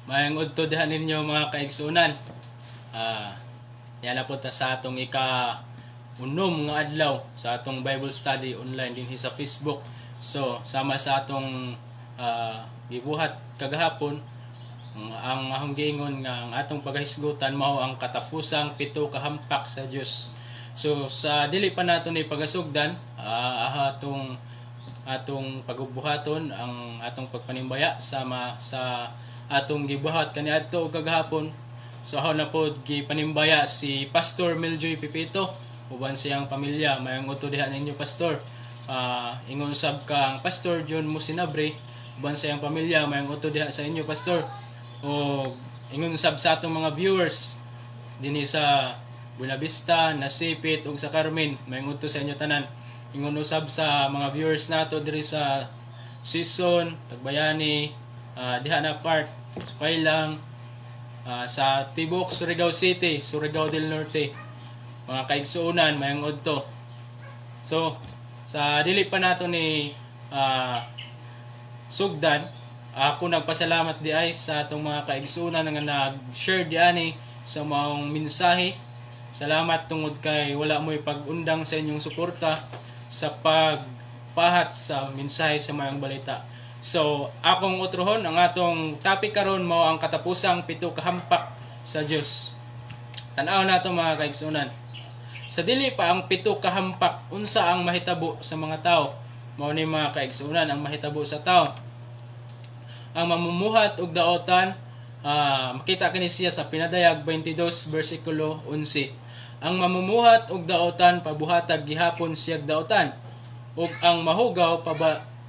Maayong udto diha ninyo, mga kaigsunan. Yan na po ta sa atong ika unom nga adlaw sa atong Bible study online dinhi sa Facebook. So, sama sa atong gibuhat kagahapon, ang akong giingon nga ang atong pagahisgutan mao ang katapusang pito ka hampak sa Dios. So, sa dili pa nato ni pagasugdan, atong atong pagbuhaton ang atong pagpanimbaya sama sa atong gibuhat kaniadto ug kagahapon. So ako na po gipanimbaya si Pastor Miljoy Pipito uban siyang pamilya. Mayong udto diha ninyo, Pastor. Ingon sab kang Pastor John Musinabre uban siyang pamilya. Mayong udto diha sa inyo, Pastor. O ingon sab sa atong mga viewers dinhi sa Buena Vista, Nasipit ug sa Carmen. Mayong udto sa inyo tanan. Ingon usab sa mga viewers nato diri sa Sison, Tagbayani, diha na part, Sukay lang, sa Tibok, Surigao City, Surigao del Norte. Mga kaigsuonan, mayong udto. So, sa dili pa nato ni sugdan, ako nagpasalamat di ay sa atong mga kaigsuonan nga nag-share di ani sa maong mensahe. Salamat tungod kay wala mo'y pag-undang sa inyong suporta sa pagpahat sa mensahe sa Maayong Balita. So, akong utrohon, ang atong topic karon mao ang katapusang pito kahampak sa Dios. Tan-aw nato, mga kaigsuonan. Sa dili pa ang pito kahampak, unsa ang mahitabo sa mga tao? Mao ni, mga kaigsuonan, ang mahitabo sa tao. Ang mamumuhat og daotan, makita kini siya sa Pinadayag 22 bersikulo 11. Ang mamumuhat og daotan, pabuhatag gihapon siyag daotan, ug ang mahugaw,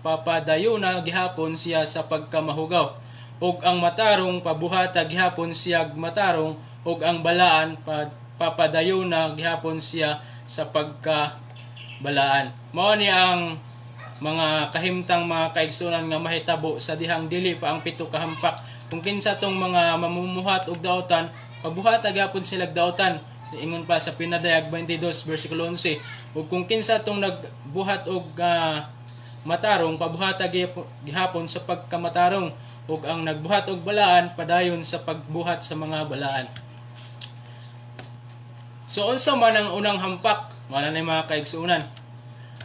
papadayuna gihapon siya sa pagkamahugaw. Ug ang matarong, pabuhata gihapon siyag matarong, ug ang balaan, papadayuna gihapon siya sa pagkabalaan. Mao ni ang mga kahimtang, mga kaigsunan, nga mahitabo sa dihang dili pa ang pito kahampak. Kung kinsa tong mga mamumuhat og daotan, pabuhata gihapon sila daotan. Ingon pa sa Pinadayag 22 versikulo 11. Ug kung kinsa tong nagbuhat og matarong, pabuhata gihapon sa pagkamatarong, ug ang nagbuhat og balaan, padayon sa pagbuhat sa mga balaan. So unsa man ang unang hampak? Wala na, mga kaigsunan.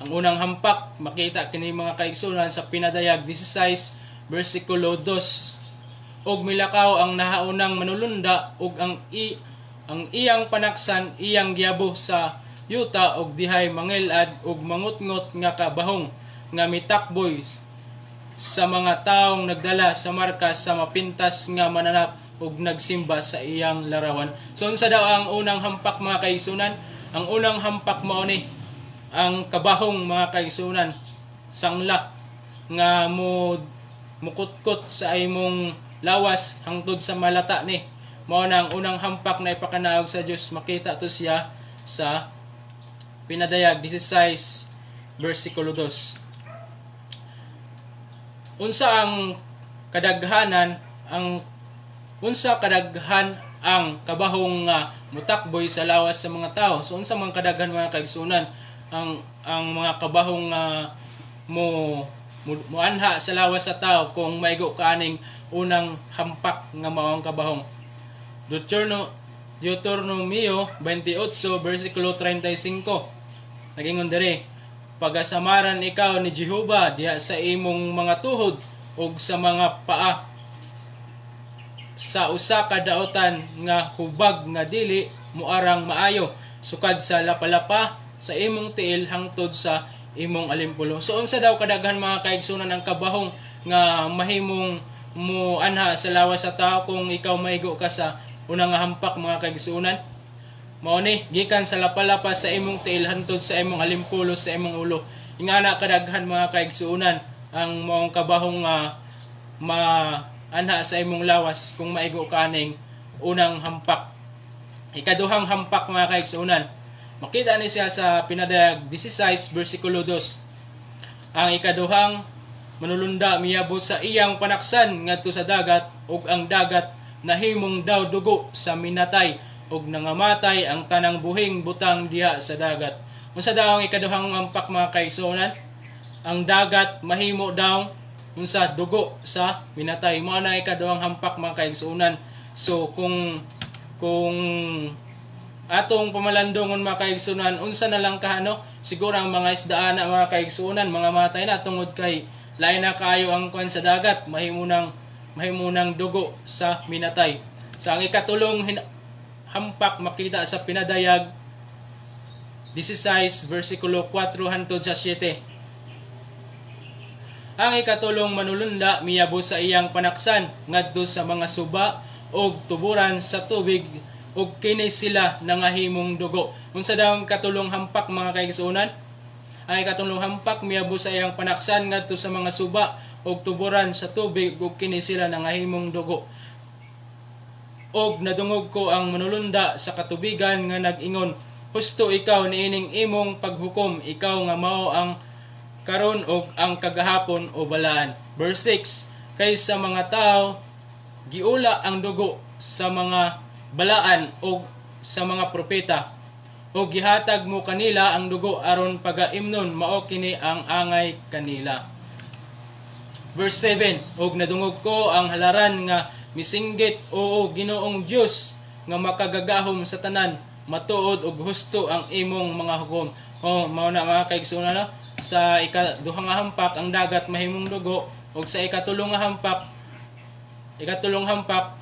Ang unang hampak, makita kini, mga kaigsunan, sa Pinadayag 16 versikulo 2. Ug milakaw ang nahaunang manulunda ug ang iyang panaksan iyang giyabo sa yuta, ug dihay mangilad ug mangutngot nga kabahong nga mitakboy sa mga taong nagdala sa marka sa mapintas nga mananap ug nagsimba sa iyang larawan. So unsa daw ang unang hampak, mga kaigsunan? Ang unang hampak mao ni ang kabahong, mga kaigsunan, sangla nga mo mukutkot sa imong lawas hangtod sa malata ni. Mao na ang unang hampak na ipakanaog sa Dios. Makita to siya sa Pinadayag 16 versikulo 2. Unsa ang kadaghanan ang unsa kadaghan ang kabahong nga mutakboy sa lawas sa mga tao? So unsa mga kadaghan, mga kaigsunan, ang mga kabahong nga mo muanha sa lawas sa tao kung maigo ka aning unang hampak nga mao ang kabahong? Deuteronomio 28 versikulo 35, nagingon diri, "Pagasamaran ikaw ni Jehova diha sa imong mga tuhod ug sa mga paa sa usa ka daotan nga hubag nga dili moarang maayo, sukad sa lapalapa sa imong tiil hangtod sa imong alimpulo." So unsa daw kadaghan, mga kaigsunan, ang kabahong nga mahimong mo anha sa lawas sa tao kung ikaw maigo ka sa unang nga hampak, mga kaigsunan? Mao ni gikan sa lapalapa sa imong tiil hangtod sa imong alimpulo sa imong ulo. Ingana kadaghan, mga kaigsuonan, ang maong kabahong nga ma anha sa imong lawas kung maigo ka aning unang hampak. Ikaduhang hampak, mga kaigsuonan. Makita ni siya sa Pinadayag 16 versikulo 2. Ang ikaduhang manulunda miyabot sa iyang panaksan ngadto sa dagat, ug ang dagat nahimong daw dugo sa minatay, ug nangamatay ang tanang buhing butang diha sa dagat. Unsa daw ang ikaduhang hampak, mga kaigsuonan? Ang dagat mahimo daw Unsa? Dugo sa minatay. Mao na ikaduhang hampak, mga kaigsuonan. So kung atong pamalandongon, mga kaigsuonan, unsa na lang kahano siguro ang mga isdaan na, mga kaigsuonan, mga matay na tungod kay lain na kaayo ang kuan sa dagat, mahimo nang dugo sa minatay. Sa ang ikatulong hampak makita sa Pinadayag 16 versikulo 4 hantod sa 7. Ang ikatulong manulunda miyabo sa iyang panaksan ngadto sa mga suba og tuburan sa tubig ug kini sila nangahimong dugo. Unsa daw ang katulong hampak, mga kaigsuonan? Ang ikatulong hampak miyabo sa iyang panaksan ngadto sa mga suba ug tuburan sa tubig ug kini sila nangahimong dugo. Og nadungog ko ang manulunda sa katubigan nga nag-ingon, "Husto ikaw niining imong paghukom, ikaw nga mao ang karon og ang kagahapon, o balaan." Verse 6, kay sa mga tao giula ang dugo sa mga balaan og sa mga propeta og gihatag mo kanila ang dugo aron pagaimnon, mao kini ang angay kanila. Verse 7, og nadungog ko ang halaran nga misinggit, "Oo, Ginoong Dios nga makagagahom sa tanan, matuod ug husto ang imong mga hukom." Oh, mao na, mga kaigsuonan, no? Sa ikaduha nga hampak, ang dagat mahimong dugo, ug sa ikatulong nga hampak, ikatulong hampak,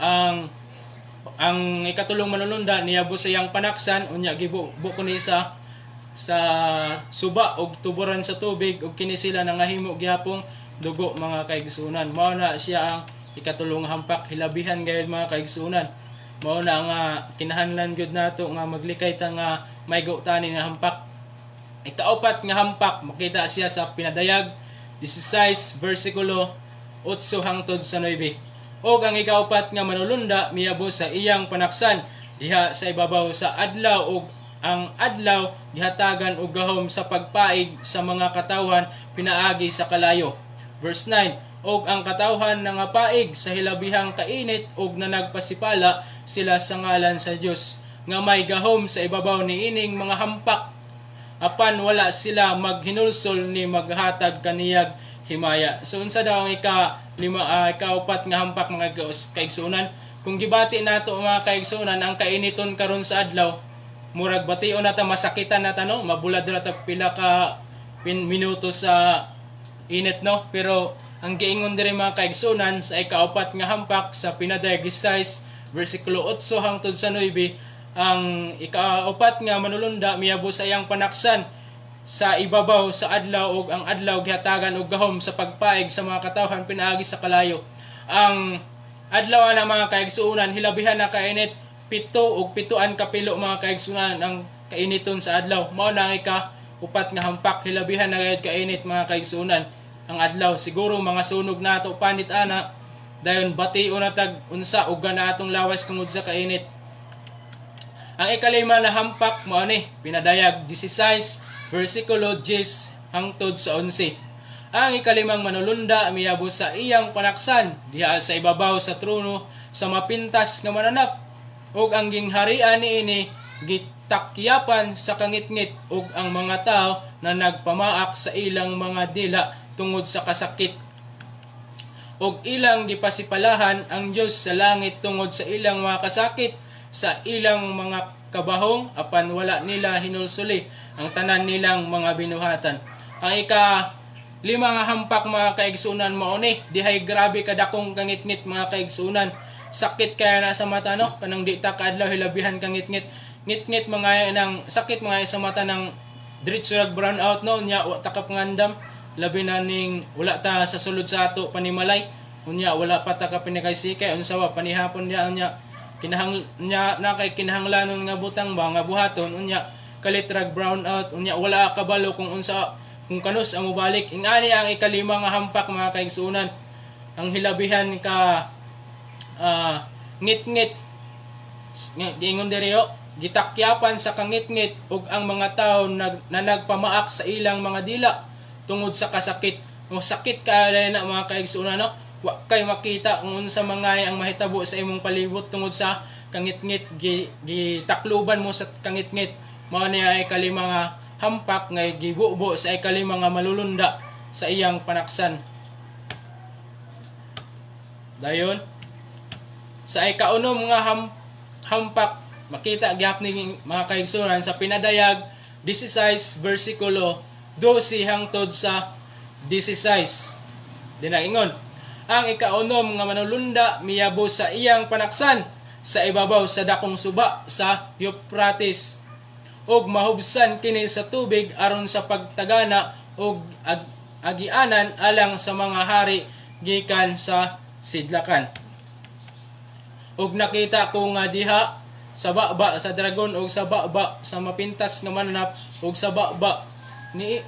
ang ikatulong manulunda niyabo sa iyang panaksan, unya gibubo ni sa suba og tuburan sa tubig ug kini sila nangahimo gihapong dugo, mga kaigsuonan. Mao na siya ang ikatulong hampak, hilabihan gayud, mga kaigsuonan. Mao na nga kinahanglan gyud nato nga maglikay ta nga maigo tani nga hampak. Ikaupat nga hampak makita siya sa Pinadayag 16 versikulo 8 hangtod sa 9. Og ang ikaupat nga manulunda miyabo sa iyang panaksan diha sa ibabaw sa adlaw ug ang adlaw gihatagan og gahom sa pagpaig sa mga katawhan pinaagi sa kalayo. Verse 9, og ang katawhan nangapaig sa hilabihang kainit og nanagpasipala sila sa ngalan sa Dios nga may gahom sa ibabaw niining mga hampak, apan wala sila maghinulsol ni maghatag kaniyag himaya. So unsa daw ang ika lima, ikaupat nga hampak, mga kaigsuonan? Kung gibati nato, mga kaigsuonan, ang kainiton karon sa adlaw, murag bation na ta, masakitan na ta, no, mabulad na ta pila ka minuto sa init, no? Pero ang giingon diri, mga kaigsuonan, sa ikaupat nga hampak sa Pinadayag 16 versikulo 8 hangtod sa 9, ang ikaupat nga manulunda miyabo sa iyang panaksan sa ibabaw sa adlaw ug ang adlaw gihatagan og gahom sa pagpaig sa mga katawhan pinaagi sa kalayo. Ang adlaw na, mga kaigsuonan, hilabihan na kainit, 7 ug 7an kapilo, mga kaigsuonan, ang kainiton sa adlaw. Mao na ang ika upat nga hampak, hilabihan na gayud kainit, mga kaigsuonan, ang adlaw. Siguro mga sunog nato panit ana, dayon bation na tag unsa uga na atong lawas tungod sa kainit. Ang ikalima na hampak mao ni Pinadayag 16 versikulo 10 hangtod sa 11. Ang ikalimang manulunda miyabo sa iyang panaksan diha sa ibabaw sa trono sa mapintas nga mananap ug ang gingharian niini gitakyapan sa kangitngit ug ang mga tao na nagpamaak sa ilang mga dila tungod sa kasakit ug ilang gipasipalahan ang Dios sa langit tungod sa ilang mga kasakit sa ilang mga kabahong, apan wala nila hinulsuli ang tanan nilang mga binuhatan. Ang ika lima nga hampak, mga kaigsunan, mao ni dihay grabe kadakong kangitngit, mga kaigsunan. Sakit kaya na sa mata, no, kanang di ta kaadlaw, hilabihan kangitngit ngitngit, mga nang sakit mga sa mata ng diretso rag brown out, no? Nya wa ta ka pangandam, labi na ning wala ta sa sulod sa ato panimalay, unya wala pa ta ka pinakaysikay, unsa wa panihapon niya, unya kinahang nya na kay kinahanglanon nga butang ba nga buhaton, unya kalit rag brown out, unya wala kabalo kung unsa, kung kanus ang mobalik. Ingani ang ikalima nga hampak, mga kaigsuonan, ang hilabihan ka ngit-ngit. Nga giingon diri oh, gitakyapan sa kangitngit ug ang mga tao na nagpamaak sa ilang mga dila tungod sa kasakit o sakit ka na, mga kaigsuonan, no? Wa kay makita kung unsa mga ang mahitabo sa imong palibot tungod sa kangitngit, gitakluban mo sa kangitngit. Mao ni ang ikalima nga hampak nga gibubo sa ikalima nga malulunda sa iyang panaksan. Dayon sa ikaunom nga hampak, makita gihapon ni, mga kaigsunan, sa Pinadayag 16 versikulo 12 hangtod sa 16. Dinaingon, ang ikaunom nga manulunda miyabo sa iyang panaksan sa ibabaw sa dakong suba sa Euphrates ug mahubsan kini sa tubig aron sa pagtagana og agianan alang sa mga hari gikan sa sidlakan. Ug nakita ko nga diha sa baba sa dragon ug sa baba sa mapintas nga mananap ug sa baba ni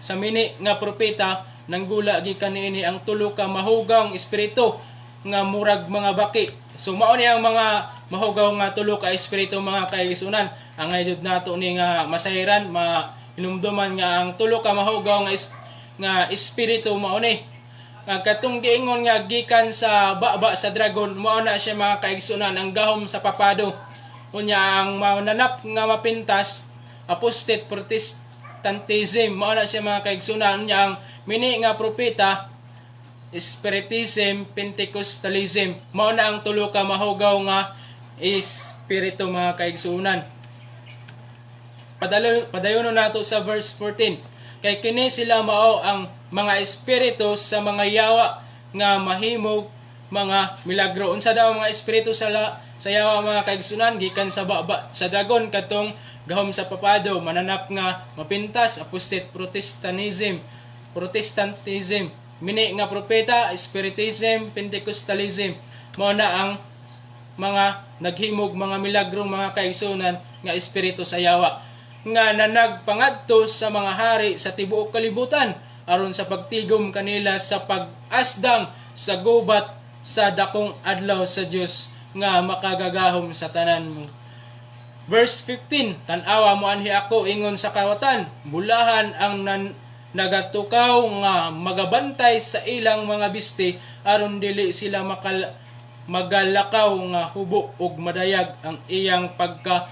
sa mini nga propeta, nanggula gikan niini ang tulo ka mahugawng espiritu nga murag mga baki. So mao ni ang mga mahugaw nga tulo ka espiritu, mga kaigsunan. Ang jud nato ni nga masayran, mainumduman nga ang tulo ka mahugaw nga espiritu mao ni nga katong giingon nga gikan sa baba sa dragon, mao na siya, mga kaigsunan, ang gahom sa papado. Unya ang mananap nga mapintas, apostate Protestantism, mao na siya, mga kaigsunan. Unya ang mini nga propeta, Spiritism, Pentecostalism. Mao na ang tulo ka mahugaw nga espiritu, mga kaigsunan. Padayono nato sa verse 14. Kay kini sila mao ang mga espiritu sa mga yawa nga mahimog mga milagro. Unsa daw ang mga espiritu sa yawa, mga kaigsunan? Gikan sa baba sa dragon, katong gahom sa papado, mananap nga mapintas, apostate Protestantism, mini nga propeta, Spiritism, Pentecostalism. Mao na ang mga naghimog mga milagro, mga kaigsunan, nga espiritu sa yawa nga nanagpangadto sa mga hari sa tibuok kalibutan aron sa pagtigom kanila sa pag-asdang sa gubat sa dakong adlaw sa Dios nga makagagahom sa tanan. Verse 15, "Tan-awa, moanhi ako ingon sa kawatan. Bulahan ang nagatukaw nga magabantay sa ilang mga bisti aron dili sila magalakaw nga hubo ug madayag ang iyang pagka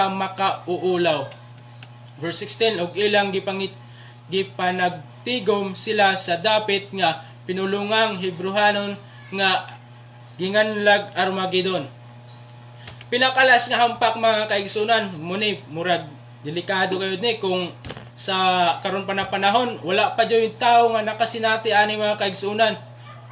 makauulaw." Verse 16, "Ug ilang gipanagtigom sila sa dapit nga pinulungang Hebrehanon nga ginganlag Armageddon." Pinakalas nga hampak, mga kaigsunan, muni murag delikado kayo ni kung sa karon pa na panahon, wala pa yung tao nga nakasinati ani, mga kaigsunan.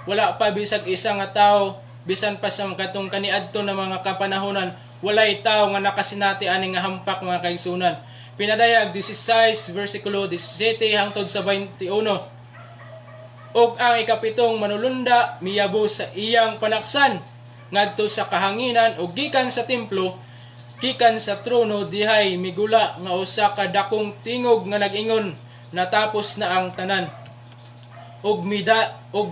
Wala pa bisag isa nga tao, bisan pa sa katong kaniadto na mga kapanahonan, walay tao nga nakasinati ani nga hampak, mga kaigsunan. Pinadayag 16 versikulo 17 hangtod sa 21. "Ug ang ikapitong manulunda miyabo sa iyang panaksan ngadto sa kahanginan, ug gikan sa templo, gikan sa trono dihay migula nga usa ka dakong tingog nga nag-ingon, 'Natapos na ang tanan.' Ug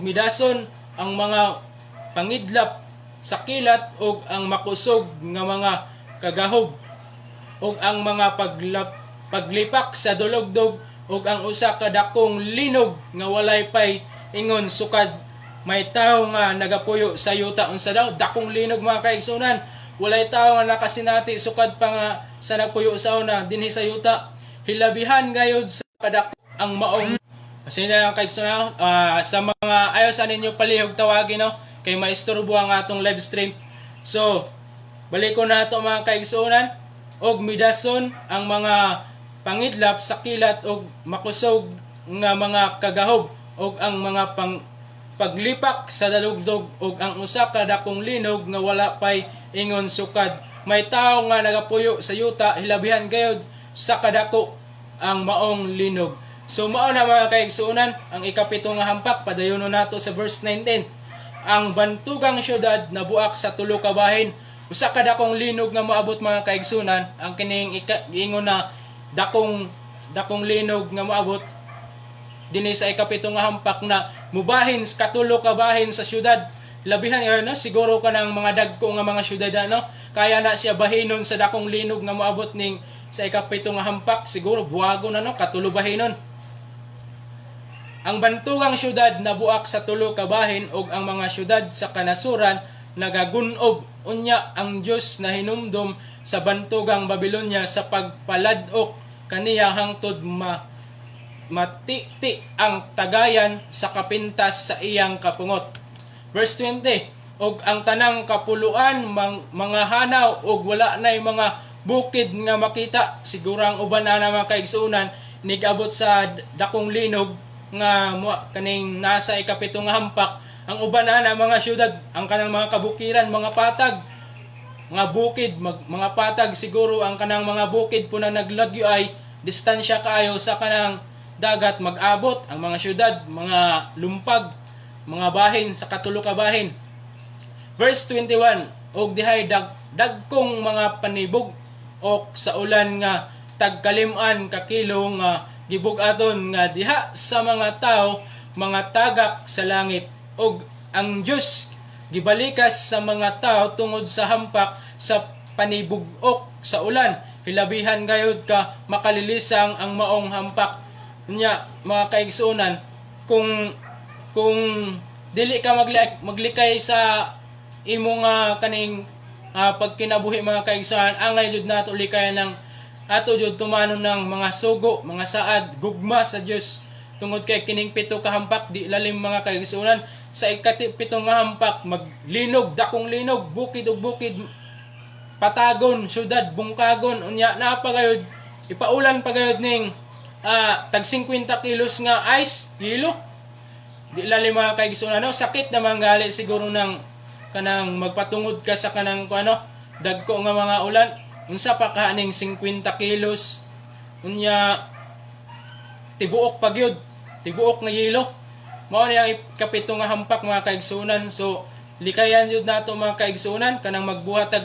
midason ang mga pangidlap sa kilat ug ang makusog nga mga kagahob ug ang mga paglipak sa dulogdog ug ang usa ka dakong linog nga walay pay ingon sukad may tawo nga nagapuyo sa yuta." Unsa daw dakong linog, mga kaigsunan? Walay tawo nga nakasinati sukad pa nga sa nagpuyo sa una dinhi sa yuta, hilabihan gayud sa kadako ang maong. Pasensya na, kaigsunan, sa mga ayaw sa ninyo palihog tawagin, no, kay maistorbo ang atong live stream. So baliko na to, mga kaigsunan. "Og midason ang mga pangidlap sa kilat og makusog nga mga kagahob og ang mga paglipak sa dalugdog ug ang usa ka dakong linog nga wala pay ingon sukad may tawo nga nagapuyo sa yuta, hilabihan gayud sa kadako ang maong linog." So mao na, mga kaigsuonan, ang ikapito nga hampak. Padayono nato sa verse 19. "Ang bantugang syudad nabuak sa tulo ka bahin." Usa ka dakong linog nga moabot, mga kaigsunan, ang kining giingon na dakong dakong linog nga moabot dinhi sa ikapito nga hampak na mubahin sa katulo ka bahin sa syudad. Labihan nga no, siguro ka ng mga dagko nga mga syudad, ano, kaya na siya bahinon sa dakong linog nga moabot ning sa ikapito nga hampak. Siguro buwago na, no, katulo bahinon. "Ang bantugang syudad nabuak sa tulo ka bahin ug ang mga syudad sa kanasuran nagagunob. Unya ang Dios nahinumdom sa bantugang Babylonia sa pagpaladok kaniya hangtod matiti ang tagayan sa kapintas sa iyang kapungot." Verse 20, og ang tanang kapuluan mga hanaw og wala nay mga bukid nga makita. Siguro ang uban na mga kaigsuonan, nigabot sa dakong linog nga kaning nasa ikapito nga hampak, ang uban na mga syudad, ang kanang mga kabukiran, mga patag, mga bukid, mga patag, siguro ang kanang mga bukid po na naglagyo ay distansya kaayo sa kanang dagat mag-abot ang mga syudad, mga lumpag, mga bahin sa katulo ka bahin. Verse 21, og dihay dagkong mga panibug-ok sa ulan nga tagkalim-an ka kilo nga gibug-aton nga diha sa mga tao mga tagak sa langit, og ang Dios gibalikas sa mga tao tungod sa hampak sa panibug-ok sa ulan. Hilabihan gayud ka makalilisang ang maong hampak. Nya, mga kaigsuonan, kung dili ka maglikay sa imong kaning pagkinabuhi, mga kaigsuonan, angay jud nato likayan ng ato jud tumanon ng mga sugo, mga saad, gugma sa Dios, tungod kay kining pito ka hampak di lalim, mga kaigsuonan. Sa ikapito nga hampak, maglinog, dakong linog, bukid ug bukid patagon, syudad bungkagon. Unya naa pa gayud ipaulan pa gayud ning tag 50 kilos nga ice, yelo. Di lalim, mga kaigsuonan, no? Sakit naman gali siguro ng kanang magpatungod ka sa kanang kung ano, dagko nga mga ulan, unsa pa ka ning 50 kilos. Unya tibuok pa gyud, tibuok nga yelo. Mao ni ang ikapito nga hampak, mga kaigsuonan. So likayan jud nato, mga kaigsuonan, kanang magbuhat og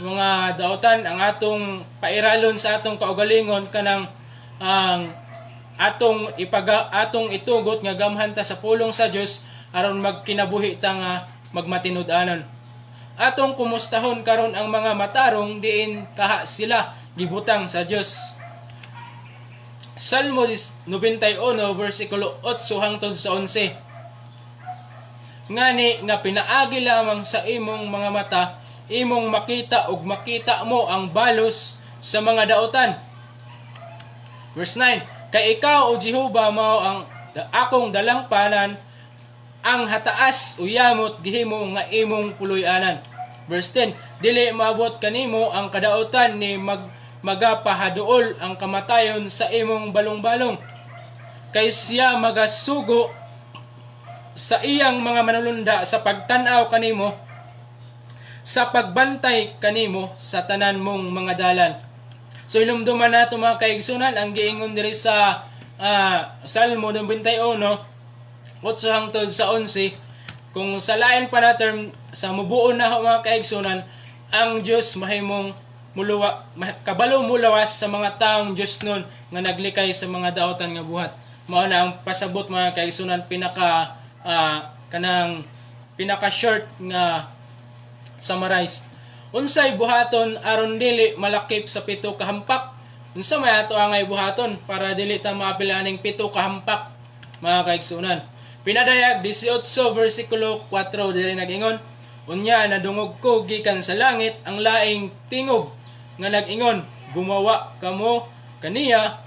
mga daotan. Ang atong pairalon sa atong kaugalingon, kanang ang atong ipaga, atong itugot nga gamhan ta sa pulong sa Dios aron magkinabuhi ta nga magmatinud-anon. Atong kumustahon karon ang mga matarong, diin kaha sila gibutang sa Dios. Salmo 91 versikulo 8 hangtod sa 11. Ngani nga pinaagi lamang sa imong mga mata imong makita ug makita mo ang balos sa mga daotan. Verse 9, kay ikaw, O Jehova, mao ang akong dalangpanan, ang hataas uyamot gihimo nga imong puloy-anan. Verse 10, dili maabot kanimo ang kadautan ni magapahaduol ang kamatayon sa imong balong-balong. Kay siya magasugo sa iyang mga manulunda sa pagtan-aw kanimo, sa pagbantay kanimo sa tanan mong mga dalan. So ilumduman nato, mga kaigsunan, ang giingon diri sa Salmo 91, 8 hangtod sa 11. Kung sa lain pa na term, sa mubuo na ho, mga kaigsunan, ang Dios mahimong muluwa, kabalo mulawas sa mga taong Dios nun nga naglikay sa mga daotan nga buhat. Mao na ang pasabot, mga kaigsunan, pinaka kanang pinaka short nga summarize. Unsay buhaton aron dili malakip sa pito ka hampak? Unsa may ato angay buhaton para dili ta maapil aning pito ka hampak, mga kaigsunan? Pinadayag 18 versikulo 4, diri nag-ingon, "Unya nadungog ko gikan sa langit ang laing tingog nga nag-ingon, 'Gumawa kamo kaniya,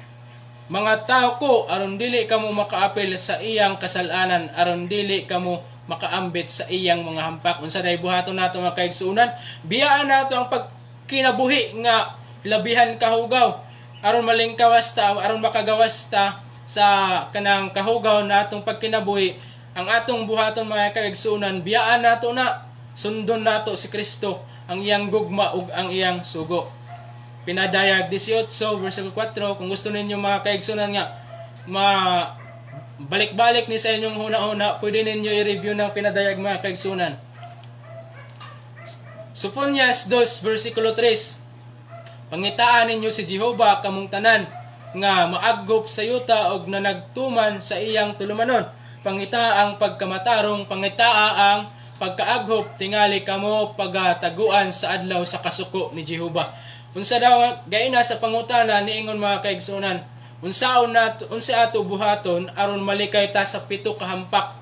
mga tao ko, aron dili kamo makaapil sa iyang kasalanan, aron dili kamo makaambit sa iyang mga hampak.'" Unsa day buhaton nato, mga kaigsuonan? Biyaan nato ang pagkinabuhi nga labihan kahugaw aron malingkawas ta, aron makagawas ta sa kanang kahugaw na atong pagkinabuhi. Ang atong buhaton, mga kaigsuonan, biyaan nato na, sundon nato si Kristo, ang iyang gugma ug ang iyang sugo. Pinadayag 18 versikulo 4. Kung gusto ninyo, mga kaigsunan, nga ma balik-balik ni sa inyong huna-huna, pwede ninyo i-review ng Pinadayag, mga kaigsunan. Sofonias 2 versikulo 3, "Pangitaan ninyo si Jehova, kamong tanan nga maaghop sa yuta og na nagtuman sa iyang tulumanon. Pangitaa ang pagkamatarong, pangitaa ang pagkaaghop, tingali kamo pagataguan sa adlaw sa kasuko ni Jehova." Unsa daw gaina sa pangutana niingon, mga kaigsuonan? Unsaon nato, unsa ato buhaton aron malikay ta sa pito ka hampak?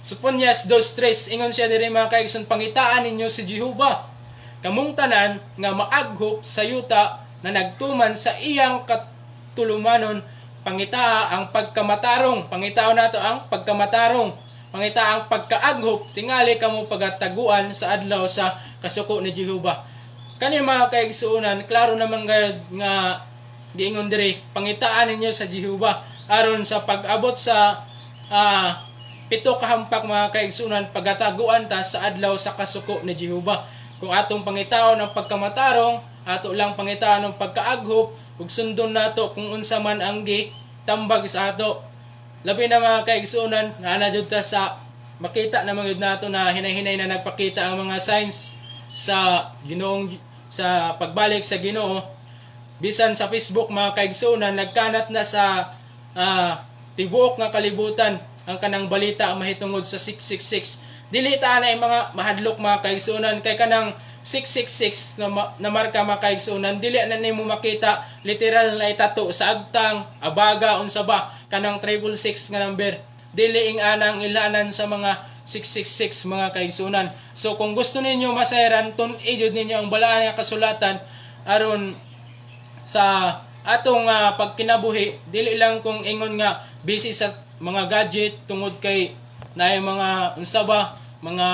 Sofonias 2:3, ingon siya diri, mga kaigsoon, "Pangitaan ninyo si Jehova, kamong tanan nga maaghop sa yuta na nagtuman sa iyang katulumanon, pangitaa ang pagkamatarong." Pangitaon nato ang pagkamatarong. Pangita ang pagkaaghop, tingali kamo pagataguan sa adlaw sa kasuko ni Jehova. Kani, mga kaigsuonan, klaro naman gayud nga giingon diri, pangitaan ninyo sa Jehova aron sa pag-abot sa pito ka hampak, mga kaigsuonan, pagataguan ta sa adlaw sa kasuko ni Jehova. Kung atong pangitaon ang pagkamatarong, ato lang pangitaan ang pagkaaghop ug sundon nato kung unsa man ang gi tambag sa ato. Labi na, mga kaigsuonan, naa na jud ta sa makita na gyud nato na hinay-hinay na nagpakita ang mga signs sa Ginoong, sa pagbalik sa Ginoo. Bisan sa Facebook, mga kaigsuonan, nagkanat na sa tibuok nga kalibutan ang kanang balita mahitungod sa 666. Dili ta na mga mahadlok, mga kaigsuonan, kay kanang 666 na marka, mga kaigsuonan, dili na nimo makita literal na itato sa agtang, abaga, unsa ba kanang 666 nga number. Dili ing anang ilanan sa mga 666, mga kaigsuonan. So kung gusto ninyo masayran, tun-i jud ninyo ang balaan nga kasulatan aron sa atong pagkinabuhi, dili lang kung ingon nga busy sa mga gadget tungod kay naay mga unsa ba, mga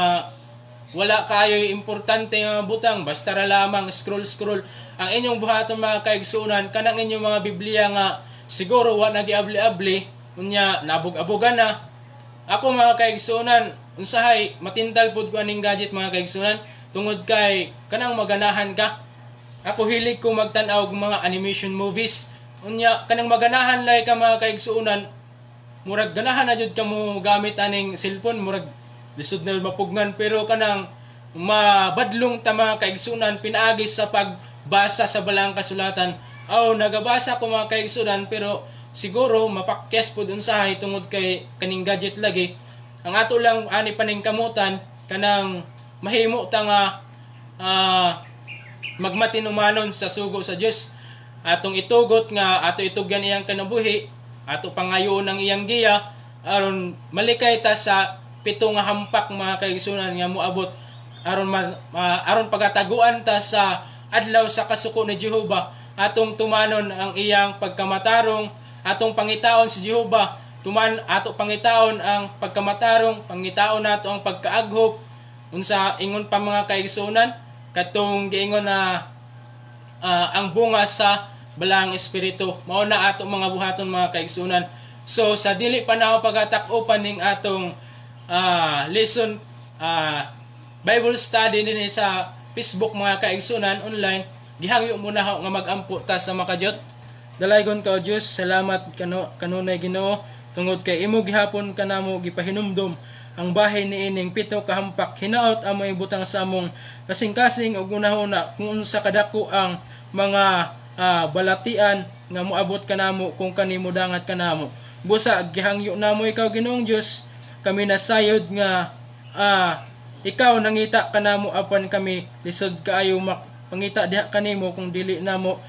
wala kayo importante nga butang, basta ra lamang scroll scroll ang inyong buhaton. Mga kaigsuonan, kanang inyong mga Biblia nga siguro wa nagiabli-abli, unya nabog-abogan na. Ako, mga kaigsuonan, unsahay matintal pud ko aning gadget, mga kaigsuonan, tungod kay kanang maganahan ka. Ako, hilig ko magtan-aw og mga animation movies. Unya kanang maganahan lay ka, mga kaigsuonan, murag ganahan na jud ka mo gamit aning cellphone, murag lisod na mapugnan. Pero kanang mabadlong ta, mga kaigsunan, pinaagi sa pagbasa sa balaang kasulatan. Aw, nagabasa ko, mga kaigsunan, pero siguro mapakyas pud unsahay tungod kay kaning gadget lagi. Ang ato lang ani paningkamutan, kanang mahimo ta nga magmatinumanon sa sugo sa Dios. Atong itugot nga ato itugyan iyang kinabuhi, ato pangayoon ang iyang giya aron malikay ta sa pito nga hampak, mga kaigsunan, nga moabot aron pagataguan ta sa adlaw sa kasuko ni Jehova. Atong tumanon ang iyang pagkamatarong, atong pangitaon si Jehova, tuman ato pangitaon ang pagkamatarong, pangitaon nato ang pagkaaghop. Unsa ingon pa, mga kaigsunan, katong giingon na ang bunga sa balaang espiritu, mao na ato mga buhaton, mga kaigsunan. So sa dili pa na pagatak-opan ning atong lesson, Bible study dinhi sa Facebook, mga kaigsunan, online, gihangyo muna ako nga magampo ta sa Makajot. Dalaygon ka o Dios, salamat kanunay, Ginoo, tungod kay imo gihapon kanamo gipahinumdom ang bahin niining pito ka hampak. Hinaot amoy butang sa among kasing-kasing ug hunahuna kung unsa kadako ang mga balatian nga moabot kanamo kung kanimo dangat kanamo. Busa gihangyo namo ikaw, Ginoong Dios, kami nasayod nga ikaw nangita kanamo, apan kami lisod kaayo mak pangita diha kanimo kung dili namo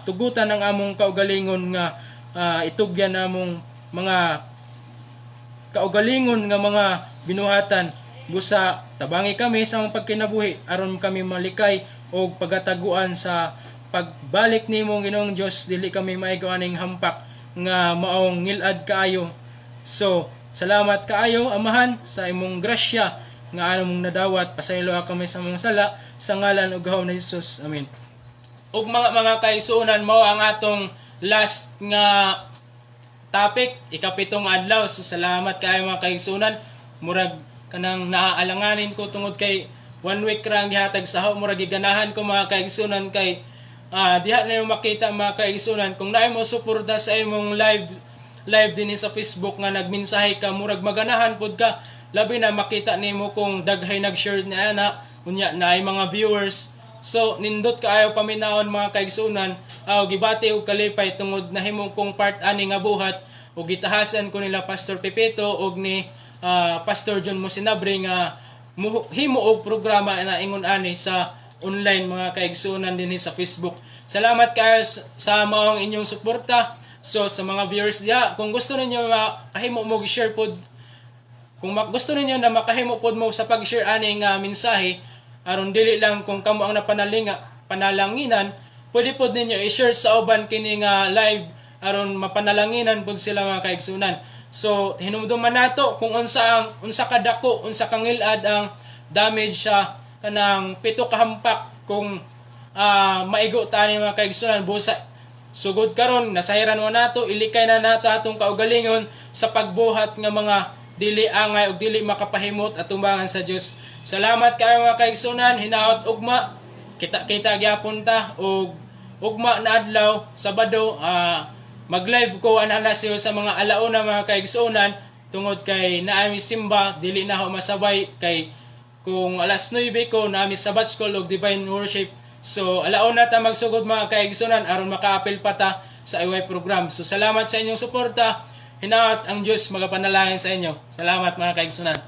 tugutan ang among kaugalingon nga itugyan among mga kaugalingon nga mga binuhatan. Busa tabangi kami sa among pagkinabuhi aron kami malikay og pagataguan sa pagbalik nimo, Ginoong Dios, dili kami maigo aning hampak nga maong ngilad kaayo. So salamat kaayo, Amahan, sa imong grasya nga among nadawat. Pasayloa kami sa among sala sa ngalan ug gahom ni Jesus. Amen. Ug mga kaigsuonan, mao ang atong last nga topic, ikapitong adlaw. So salamat kaayo, mga kaigsuonan. Murag kanang naaalanganin ko tungod kay one week ra ang gihatag sa ako. Murag giganahan ko, mga kaigsuonan, kay diha na yung makita, mga kaigsuonan, kung naay mo suporta sa imong live live din sa Facebook nga nagmensahe ka, murag maganahan pud ka, labi na makita nimo kung daghay nag-share ni ana, unya naay mga viewers. So nindot kaayo paminawon, mga kaigsuonan. Aw, gibati og kalipay tungod nahimo kong part ani nga buhat ug gitahasan ko nila Pastor Pepito og ni Pastor John Mosinabre nga himo og programa na ingon ani sa online, mga kaigsuonan, dinhi sa Facebook. Salamat kaayo sa maong inyong suporta. So sa mga viewers diha, kung gusto ninyo makahimo mo share pod, kung gusto ninyo na makahimo pod mo sa pag-share ani nga mensahe aron dili lang kung kamo ang napanalinga panalanginan, pwede pod ninyo i-share sa uban kini nga live aron mapanalanginan pod sila, mga kaigsunan. So hinumduman nato kung unsa ang unsa kadako, unsa kangilad ang damage sa kanang pito ka hampak kung maigo ta ni, mga kaigsunan. Busa sugod karon, nasahiran mo nato, ilikay na nato atong kaugalingon sa pagbuhat nga mga dili angay ug dili makapahimot atubangan sa Dios. Salamat kaayo, mga kaigsunan. Hinaot ugma kita-kita gyapon ta og ugma na adlaw, Sabado. Mag-live ko anana siyo sa mga alauna, mga kaigsunan, tungod kay naami simba, dili na ako masabay kay kung alas 9 ko naami Sabbath School ug Divine Worship. So alauna ta magsugod, mga kaigsunan, aron makaapil pa ta sa IY program. So salamat sa inyong suporta. Hinaot ang Diyos magapanalangin sa inyo. Salamat, mga kaigsunan.